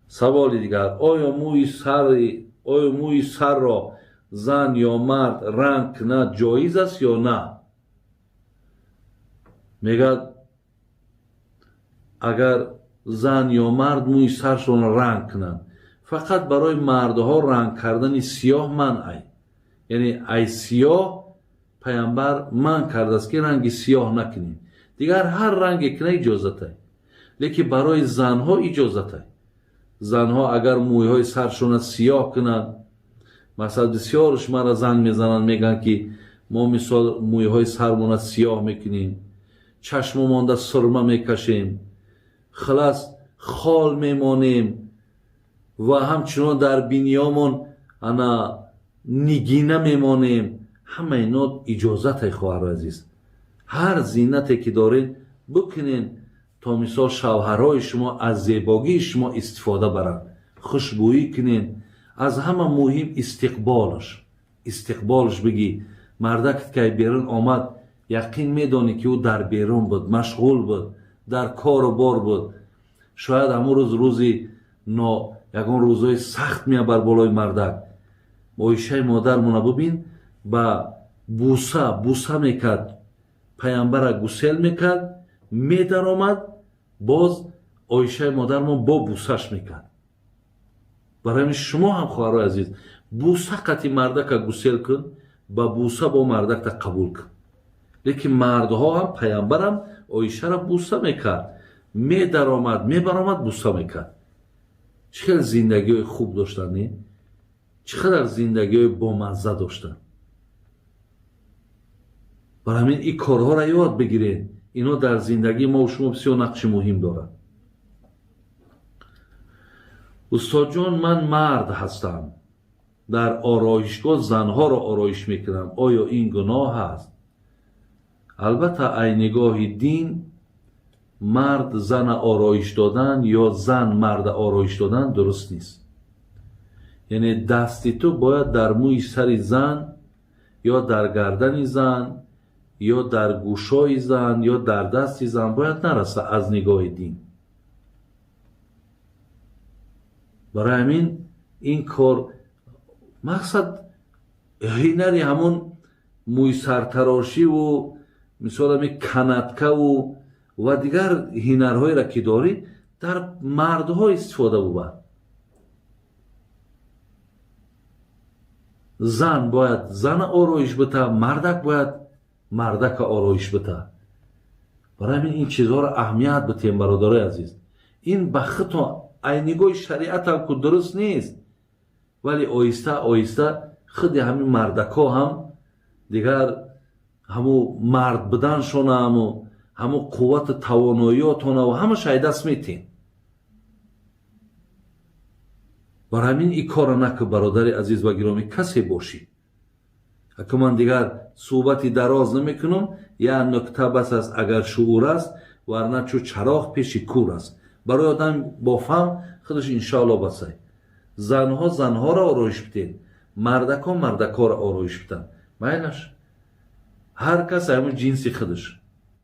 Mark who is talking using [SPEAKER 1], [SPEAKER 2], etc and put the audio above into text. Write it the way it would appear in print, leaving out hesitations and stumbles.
[SPEAKER 1] Саволи дигар: оё мӯи сарро зан ё мард ранг кунад ҷоиз аст ё на? Мегӯяд, агар зан ё мард мӯи саршонро ранг кунанд, фақат барои мардҳо ранг кардани сиёҳ манъ ай, яъне ай сиёҳ паямбар манъ кардааст, ки ранги сиёҳ накунем, дигар ҳар ранге куна иҷозатай. Лекин барои занҳо иҷозатай. Занҳо агар мӯйҳои саршона сиёҳ кунанд, масалан, бисёрш мара занг мезананд, мегӯянд, ки мо мисол мӯйҳои сармона сиёҳ мекунем, чашмомонда сурма мекашем, хулас хол мемонем ва ҳамчунон дар биниёмон ана нигина мемонем. Ҳама ино иҷозатай, хоҳари азиз. Ҳар зинате ки доред, бикунен, то мисол шавҳарҳои шумо аз зебогии шумо истифода баранд. Хушбӯӣ кунен. Аз ҳама муҳим истиқболаш, истиқболаш. Бигӣ, мардакат кай берун омад, яқин медонӣ, ки ӯ дар берун буд, машғул буд, дар кору бор буд. Шояд ҳамун рӯз рӯзи но ягон рӯзҳои сахт мея бар болои мардак. Оишаи модармона бубин, ба буса буса мекард, паямбара гусел мекард, медаромад, боз Оишаи модармон бо бусаш мекард. Барои ҳамин шумо ҳам, хоҳарои азиз, буса қати мардака гусел кун, ба буса бо мардакта қабул кун. Лекин мардҳо ҳам, паямбарам Оишаро буса мекард, медаромад, мебаромад, буса мекард. Чӣ хел зиндагиҳои хуб доштанд, не? Чӣ қадар зиндагиҳои бомазза доштанд! Барои ҳамин ин корҳоро ёд бигиред, ино дар зиндагии мо шумо бисёр нақши муҳим дорад. Устодҷон, ман мард ҳастам, дар ороишгоҳ занҳоро ороиш мекунам, оё ин гуноҳ аст? Албатта, ай нигоҳи дин мард зана ороиш додан ё зан марда ороиш додан дуруст нест. Яъне дасти ту бояд дар мӯи сари зан ё дар гардани зан ё дар гӯшои зан ё дар дасти зан бояд нараса аз нигоҳи дин. Барои ҳамин ин кор, мақсад, ҳинари ҳамон мӯйсартарошиву мисол ҳами канаткаву ва дигар ҳинарҳоеро, ки дорӣ, дар мардҳо истифода бубар. Зан бояд зана ороиш бита, мардак бояд мардака ороиш бита. Барои ҳамин ин чизҳоро аҳамият битем, бародарои азиз. Ин ба худтон ай нигоҳи шариатам ку дуруст нест, вале оҳиста оҳиста худи ҳамин мардакҳо ҳам дигар ҳамун мард буданшона, ҳамун қуввату тавоноиётона ва ҳамаша ай даст метиҳен. Барои ҳамин ин корро накун, бародари азиз ва гиромӣ, касе бошӣ. Аку ман дигар суҳбати дароз намекунам, як нукта бас аст, агар шуур аст, варна чу чароғ пеши кур аст. Барои одам бофаҳм худаш иншоалло басай. Занҳо занҳоро ороиш биден, мардакҳо мардакҳоро ороиш биданд, майлаш, ҳар кас ҳамун ҷинси худаш.